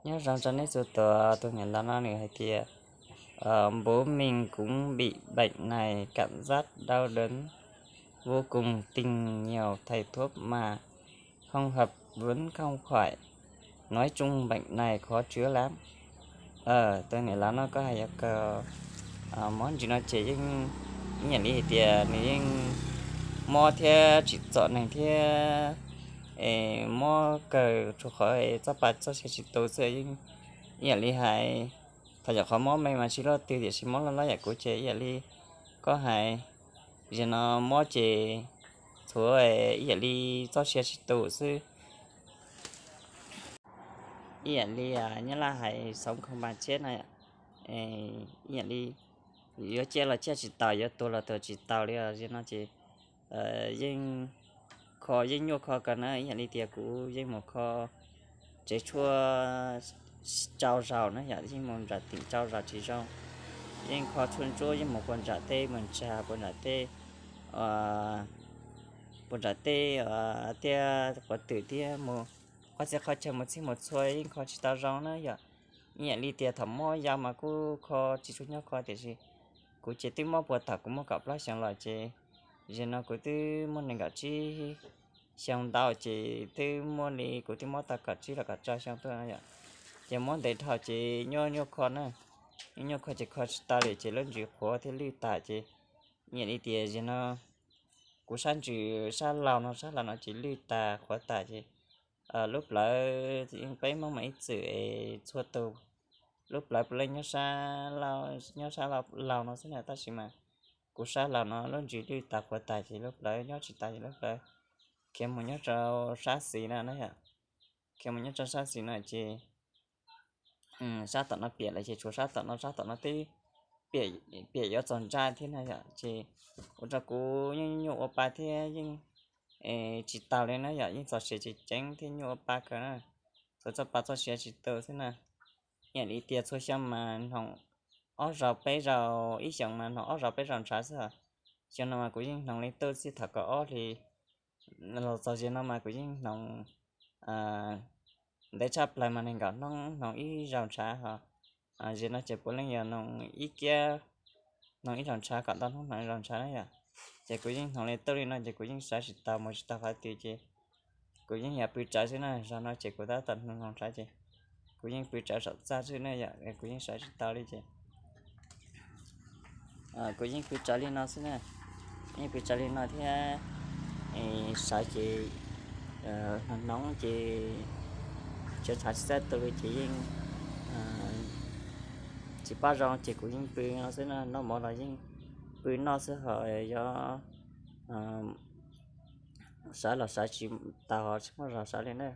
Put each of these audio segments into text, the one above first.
Nyob zoo rau nej txhua tus. Tus niam laus no nws hais tias, Bố mình cũng bị bệnh này, cảm giác đau đớn vô cùng, tìm nhiều thầy thuốc mà không hợp, vẫn không khỏi. Nói chung bệnh này khó chữa lắm. Tus niam laus no koj hais yuav kawg, mob ntsis no ces yeej ib yam li hais tias nws yeej mob thiab tsim txom neeg thiab, es mob kawg tsuas qhov txoj pa txoj sia tsis tu xwb. Yeej ib yam li hais, thaum yog qhov mob me mas tsis loj twg tiam sis mob loj loj yam kuv ces ib yam li koj hais, zaum no mob ces txhuav ib yam li txoj sia tsis tu xwb. Ib yam li Nyab Laj hais sống không bằng chết no, ib yam li yuav ciaj los ciaj tsis taus, yuav tuag los tuag tsis taus li os. Zaum no ces yeej kho, yeej nyuaj kho kawg na. Ib yam li tias kuv yeej mus kho tsev tshuaj tsau zaus na yom, yeej mus nram tim tsau zaus tsis zoo. Yeej kho tshuaj ntsuab, yeej mus puas nram tej mus ntsa, puas nram tej, puas nram tej tiaj quav twm thiab mus qhov txhia qhov chaw mus txhij mus txhua yeej kho tsis tau zoo na yom. Ib yam li tias thaum mob yau mas kuj kho tsis tshua nyob kho tiam sis kuv ces twb mob puag thaum kuv muaj kaum plaub xyoo los ces zaum no kuv twb muaj nees nkaum tsib xyoo ntau ces twb muaj li kuv twb mob tau kaum tsib los kaum rau xyoo tuaj no yom. Ces mob ntev dhau ces nyuaj nyuaj kho na, nyuaj nyuaj kho ces kho tsis tau li ces lub ntsws qhuav thiab lwj tas ces ib yam li tias zaum no kuv sab ntsws sab laug no sab laug no ces lwj tas qhuav tas ces lub plawv, peb Hmoob mas ib txwm es txhua tus lub plawv puav leej nyob sab laug no xwb na, tab sis mas kuv sab laug no lub ntsws lwj tas qhuav tas ces lub plawv nyob tsis tau ces lub plawv khiav mus nyob rau sab xis no na yom. Khiav mus nyob rau sab xis no ces sab tom no piam lawm ces tshuav sab tom no, sab tom no twb piam yuav txog ntsa thiab na yom. Ces ua rau kuv yeej nyuaj ua pa thiab yeej tsis taus li na yom, yeej txog siav tsis ceev thiab nyuaj ua pa kawg na. Txhua txoj pa txoj siav tsis tu xwb na. Ib yam li tias txhua xyoo mas hnoos ob zaus peb zaus, ib xyoos mas hnoos ob zaus peb zaus ntshav xwb. Xyoo no mas kuv yeej hnoos li tuj txij thaum kaum ob hli los txog zaum no mas kuv yeej hnoos ntev tshaj plaws mas nees nkaum hnub hnoos ib zaus ntshav ho. Zaum no ces puav leej yog hnoos ib kiab hnoos ib zaus ntshav kom ntau hnub hnoos ib zaus ntshav na yom. Ces kuv yeej hnoos li tuj li no ces kuv yeej sawv tsis tau mus tsis tau qhov twg ces kuv yeej yog pw tsawv xwb na. Zaum no ces kuv tab tom hnoos ntshav ces kuv yeej pw tsawv saum txaj xwb na yom, kuv yeej sawv tsis tau li ces kuv yeej pw tsawv li no xwb na. Yeej pw tsawv li no thiab, sawv ces hnoos hnoos ces tsis txhob txaj tu li ces yeej tsis pab zoo ces kuv yeej pw no xwb na. Noj mov los yeej pw noj xwb ho yog sawv los sawv tsis tau ho tsis muaj zog sawv li na.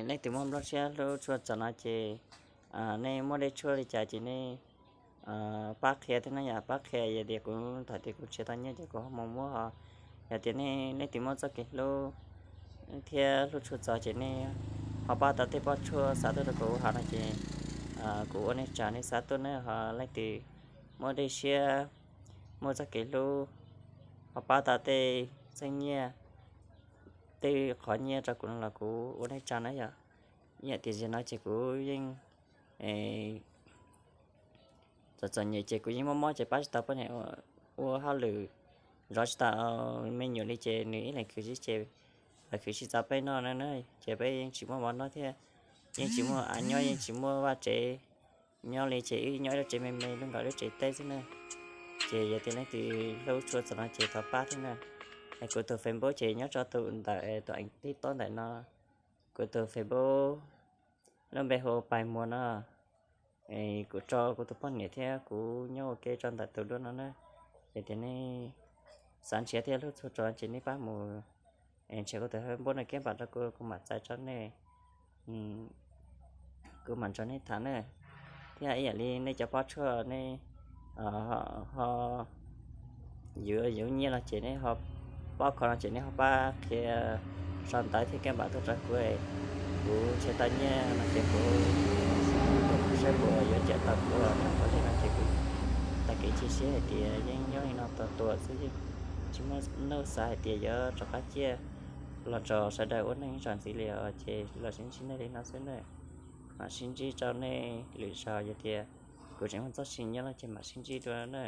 Nej tus muaj nplooj siab hlub tshua txog no ces nej muaj dej tshuaj li cas ces nej pab qhia thiab na yom, pab qhia. Yog tias kuv thaum twg kuv nrhiav tau nyiaj ces kuv ho mus muab ho. Yog tias nej tus muaj txoj kev hlub thiab hlub tshua txog ces nej ho pab tau tej pob tshuaj xa tuaj rau kuv hav no ces kuv ua nej tsaug, nej xa tuaj na. Ho leej twg muaj dej siab, muaj txoj kev hlub, ho pab tau tej txheeb nyiaj, tej qhov nyiaj rau kuv no los kuv ua nej tsaug na yom. Ib yam tias zaum no ces kuv yeej txom txom nyem ces kuv yeej mob mob ces pab tsis tau poj niam ua hauj lwm, zov tsis tau me nyuam li ces nws ib leeg khwv tsis ces khwv tsis tau peb noj na, ces peb yeej tsis muaj mov noj thiab, yeej tsis muaj av nyob, yeej tsis muaj vaj tsev nyob li ces wb nyob ib lub tsev me me lub nkaus lub tsev teb xwb na. Ces yog tias leej twg hlub tshua txog no ces thov pab thiab na. Es kuv tus Facebook ces nyob rau tus ntawm tus eev TikTok ntawm no, kuv tus Facebook lub npe hu Pais Muas no. Kuv tso kuv tus poj niam thiab kuv nyob ua ke tso ntawm tus duab no na. Yog tias nej xav nrhiav thiab hlub tshua txog ces nej pab mus nrhiav kuv tus Facebook no kiag npam rau kuv, kuv mam txais tso nej, kuv mam nrog nej tham na. Thiab ib yam li nej cov pob tshuaj nej ho yuav yuav nyiaj no ces nej ho, pob kho no ces nej ho pab qhia sau ntawv thiab kiag npam tuaj rau kuv. Kuv nrhiav tau nyiaj no ces kuv tuaj kuv saib puas yuav cawm tau kuv, yog li no ces kuv tag kev cia siab hais tias yeej nyob li no tos tuaj xwb, yeej tsis muaj hnub xav hais tias yuav rov qab ciaj los nrog sawv daws ua neej ib zaug ntxiv li os. Ces los sis ntsib nej li no xwb na. Mam sib ntsib rau nej lwm zaus, yog tias kuv tseem muaj txoj sia nyob no ces mam sib ntsib dua na.